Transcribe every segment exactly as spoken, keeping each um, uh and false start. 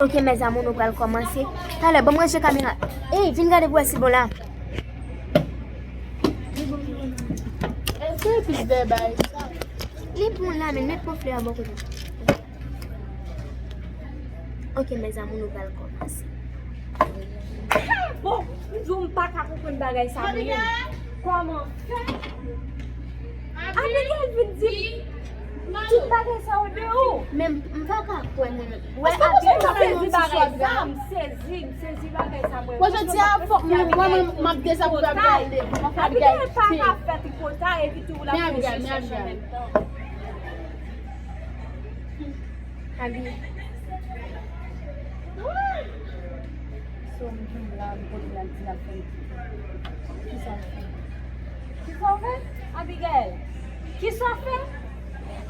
Ok, mes amours, nou pral kòmanse. Talè, ban m ranje kamera. Ey, vin gade pou wè si bon la. Èske epis dèyè bagay sa? Li bon la, men met pon flè a bò kote. Ok, mes amours, nou pral kòmanse. Bon, m di w m pa ka konprann bagay sa menm. Kòman fè? Abigail vin di tout bagay sa yo de ou. Men m pa ka kwè mwen menm. Wè Abigail. M sezi bagay sa, m sezi, m sezi bagay sa mwen. Bon, jodi a fòk mwen, mwen, mwen, m ap dezapwouve Abigail de. M ap fè Abigail pa ka fè tripotay epi tou l ap fè chèch an menm tan. Abi. So, m vin la, m pote l al di l ap fè m. Kisa w fè? Kisa w fè? Abigail, kisa w fè?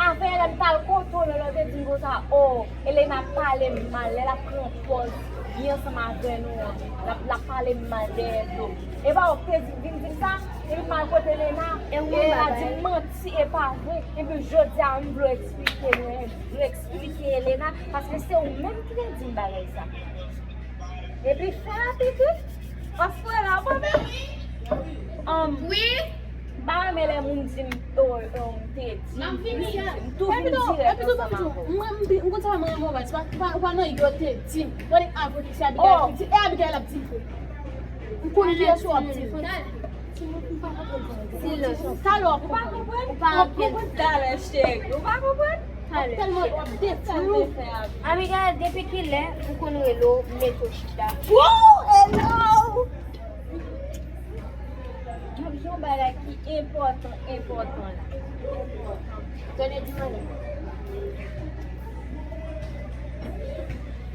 Avè lè m t al kote w, lè w te di m konsa, o, Elena pale m mal, lè l ap pran pòz li ansanm avè nou an, l ap, l ap pale m mal dèyè do m. E pa w k te di, vin di m sa? Epi m al kote Elena, Elena di m manti, e pa vre. Epi jodi a, m vle w eksplike mwen, m vle w eksplike Elena, paske se ou menm ki te di m bagay sa. Epi fè rapid wi. Paske la, mwen menm, um, wi. M pa renmen lè moun di m, o, o, m te di, m te di, m tou vin dirèk ansanm avè w. Mwen, m, m konn sa mwen renmen w, pa, pa, pa nan yo te di m. Gade avè ki se Abigail ap di, e Abigail ap di m vre. M konn kiyès ou ap di. Silans. Talè w ap konprann. Ou pa konprann? Ou pa konprann talè, cheri. Ou pa konprann? Talè. Tèlman w ap detwi w. Abigail, depi kilè ou konn rele w mete w chita? Woo! Hello! M ap di yon bagay ki enpòtan, enpòtan la. Tande di mwen.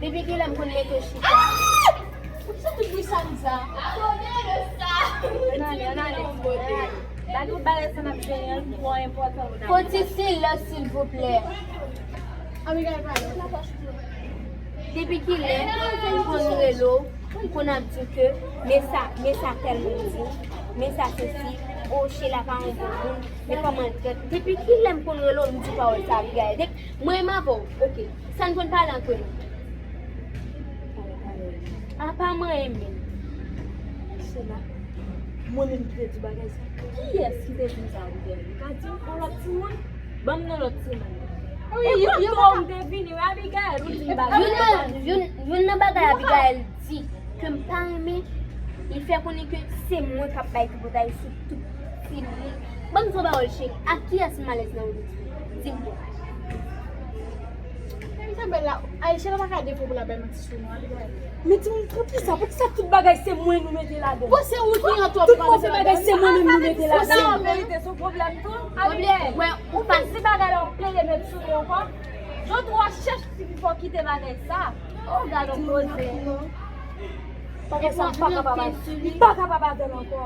Depi kilè m konn mete w chita? Ah! Poukisa tout bri sa konsa? Ann ale, ann ale, ann ale. Bagay, bagay sa n ap jwenn an twò enpòtan pou n ap. Foti silans, silvouplè. Depi kilè m konn rele w, m konn ap di w ke men sa, men sa tèl moun di, men sa sesi, o, Sheila pa yon bon moun, men kòman l trèt. Depi kilè m konn rele w, m di w pawòl sa, Abigail? Depi, mwen menm avè w, oke. Sa n konn pale antre nou. Apa mwen menm. Sela, mwen menm ki te di bagay sa. Kiyès ki te di m sa, Abigail? Ou ka di m yon lòt timoun? Ban m yon lòt timoun. E kote w te vini, wi, Abigail? Ou di m bagay sa. Youn nan, youn, youn nan bagay Abigail di ke m pa renmen, li fè konnen ke se mwen k ap bay tripotay sou tout fil li. Ban m di w yon pawòl, cheri. Ak kiyès m alèz nan rezo? Di m bon. Menm sa bèl la, Aïcha la pa ka defo pou l ap bay manti sou nou, Abigail. Men timoun, poukisa, poukisa tout bagay se mwen nou mete ladan? Bon, se ou ki an twòp. Tout move bagay se mwen menm nou mete ladan. Sa an verite, se yon pwoblèm tou, Abigail. Ou pa di bagay la, w ap plede met sou nou ankò. Jan w twò chèch, ti fi, fò w kite bagay sa. O, gad yon koze. Bagay sa, m pa kapab, m pa kapab avè l ankò.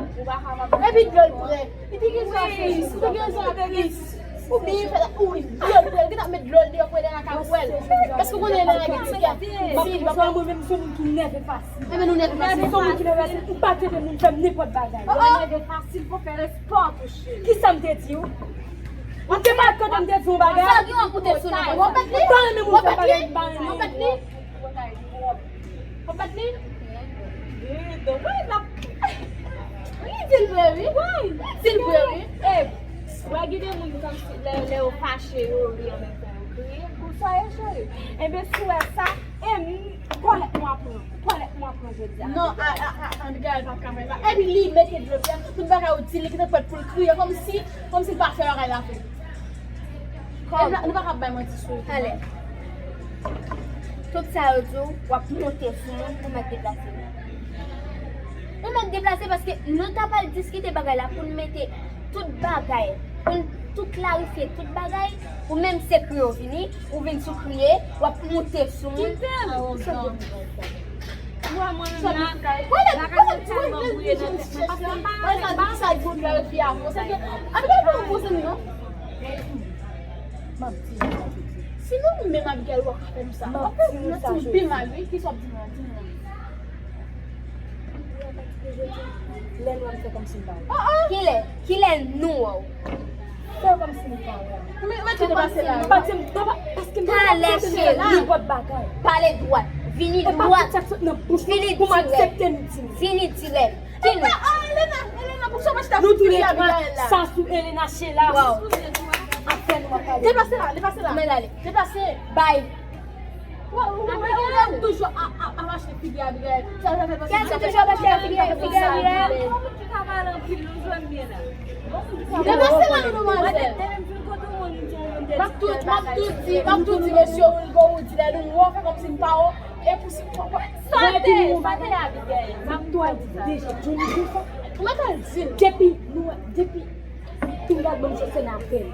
Ou pa kapab avè l ankò. Epi dlo l prè. Li te gen zafè, li te gen zafè. Ou byen fè la, ou dlo l prè. Li gentan met dlo l deyò pou Elena ka bwè l. Paske ou konnen Elena gen ti kè. Mwen menm se yon moun ki nève fasil. Enben nou nève fasil. Mwen se yon moun ki nève fasil. Ou pa tande moun fè m nenpòt bagay. Ou nève fasil pou fè respè w tou, cheri. Kisa m te di w? Ou te pa tande m te di w yon bagay? Sa gen w ap koute sou nou. Ou pa renmen moun fè bagay, ou pa renmen. Ou pa renmen. Ou pa renmen. Ou pa renmen. Ou pa renmen. Ou pa renmen. Ou pa renmen. Ou pa renmen. Ou pa renmen. Wi, l ap, wi, di l vre, wi. Wi, di l vre, wi. E, w wè gen de moun kòmsi lè, lè yo fache, yo ri, an menm tan yo kriye. Konsa ye, cheri. Enben, si w wè sa, e m, kòlèt nou ap pran. Kòlèt nou ap pran jodi a. Non, a, a, a, Abigail pa ka fè sa. Epi li mete dlo prè. Tout bagay ou di, li gentan prèt pou l kriye, kòmsi, kòmsi l pa fè bagay la vre. Kòm nou pa ka bay manti sou yo. Talè. Tout sa yo di w, w ap monte sou moun pou mèt deplase nou. Ou mèt deplase paske nou ta pral diskite bagay la pou n mete tout bagay, pou n tou klarifye tout bagay. Ou menm se kriye w vini, ou vin sou kriye, w ap monte sou moun. Kite l. Mwen, mwen menm la, bagay yo tèlman bouye nan tèt mwen, paske m pa renmen, m pa renmen. M ap di nou sa, Titi. Si nou menm Abigail, w ap fè nou sa. M ap di nou sa, Titi. Pi mal, wi, kisa w ap di nou an? Di nou an. Lè nou an fè kòmsi m pa wè. Kilè? Kilè nou wè w? Fè kòmsi nou pa wè. Men, men, kite pase la. Pati m, papa, paske m pa Talè, aksepte cheri. Nenpòt bagay. Pale dwat. Vini dwat. E pa tout sa k sot nan bouch nou pou m aksepte nou di. Vini dirèk. Ki nou? Elena, Elena, poukisa w pa chita sou figi Abigaël la? Sa sou Elena, Sheila. Ap fè nou ap pale. Deplase la, deplase la. Men ale. Deplase. Bay. Toujou ap mache figi Abigaël. Sa, sa fè pati. Kèl toujou ap mache figi Abigaël. Moun ki ka pale anpil, nou jwenn byen la. Deplase la, madmwazèl. M ap tou, m ap tou di, m ap tou di mesye Wilgo Woody lè nou wè w fè kòmsi m pa wè w. E pou si. Sote, sote Abigaël. M ap tou di sa. Deja, Johnny Bouffon. Ou mèt al di l. Depi nou, depi Pinga ban m sou sèn avè l.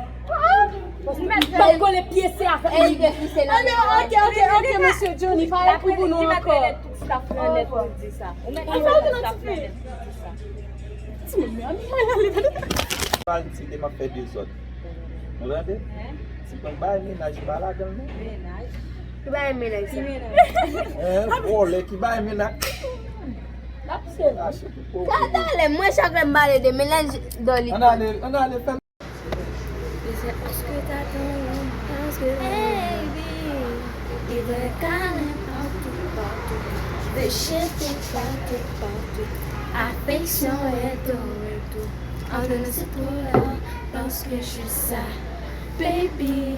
Paske m pa kole pye se avè l. Ebyen, ok, ok, ok, mesye Johnny, pa ekri pou nou ankò. Tout staff lan nèt pou di sa. Ou mèt mete staff lan nèt pou di sa. Timoun, men, ann mwen ale. Pral di demen ap fè dezòd. Ou tande? Ti prank bay mennaj pa ladan l non. Mennaj? Ki bay mennaj sa? Ki mennaj? Hein, vòlè ki bay mennaj. L ap se. Talè, mwen chak lè m pale de mennaj Dolly. Ann ale, ann ale fè l. Baby, il veut câlin partout, partout. Veut chéri partout, partout. Affection est de retour. Entre nous c'est trop rare, parce que je sais, baby,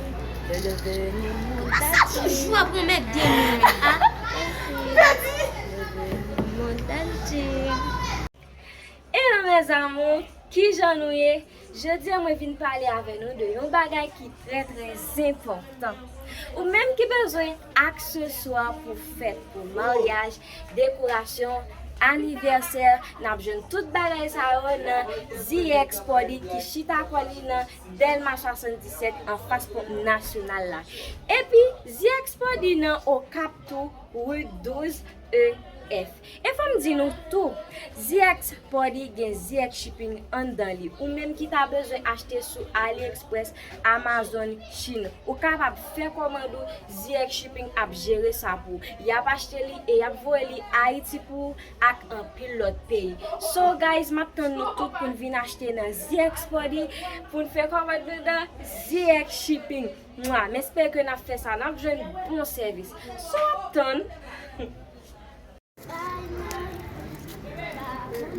de devenir mon daddy. Sa toujou ap remèt de mwen, ah. Mon daddy. Hello mes amours, kijan nou ye? Jodi a mwen vin pale avè nou de yon bagay ki trè trè enpòtan. Ou menm ki bezwen akseswa pou fèt, pou maryaj, dekorasyon, anivèsè, n ap jwenn tout bagay sa yo nan Z X Party ki chita kò li nan Dèlma swasanndisèt anfas Ponp Nasyonal la. Epi Z X Party nan Okap tou, ri douz E F. E fò m di nou tou, Z X Party gen Z X Shipping anndan li. Ou menm ki ta bezwen achte sou AliExpress, Amazon, Chine, ou kapab fè kòmand ou, Z X Shipping ap jere sa pou ou. Y ap achte li e y ap voye li Ayiti pou ou ak anpil lòt peyi. So guys, m ap tann nou tout pou n vin achte nan Z X Party, pou n fè kòmand nou nan Z X Shipping. Mwa, m espere ke n ap fè sa, n ap jwenn bon sèvis. So w ap tann?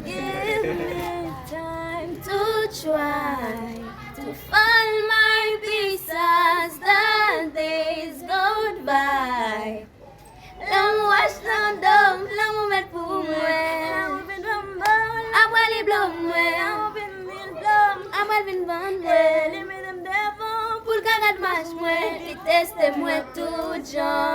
Give me time to try to find my peace as the days go by. Lanmou ach nan do m, lanmou mèt pou mwen. Apre li blo mwen. Apre l vin vann mwen. Pou l ka gad mach mwen, li teste mwen tout jan.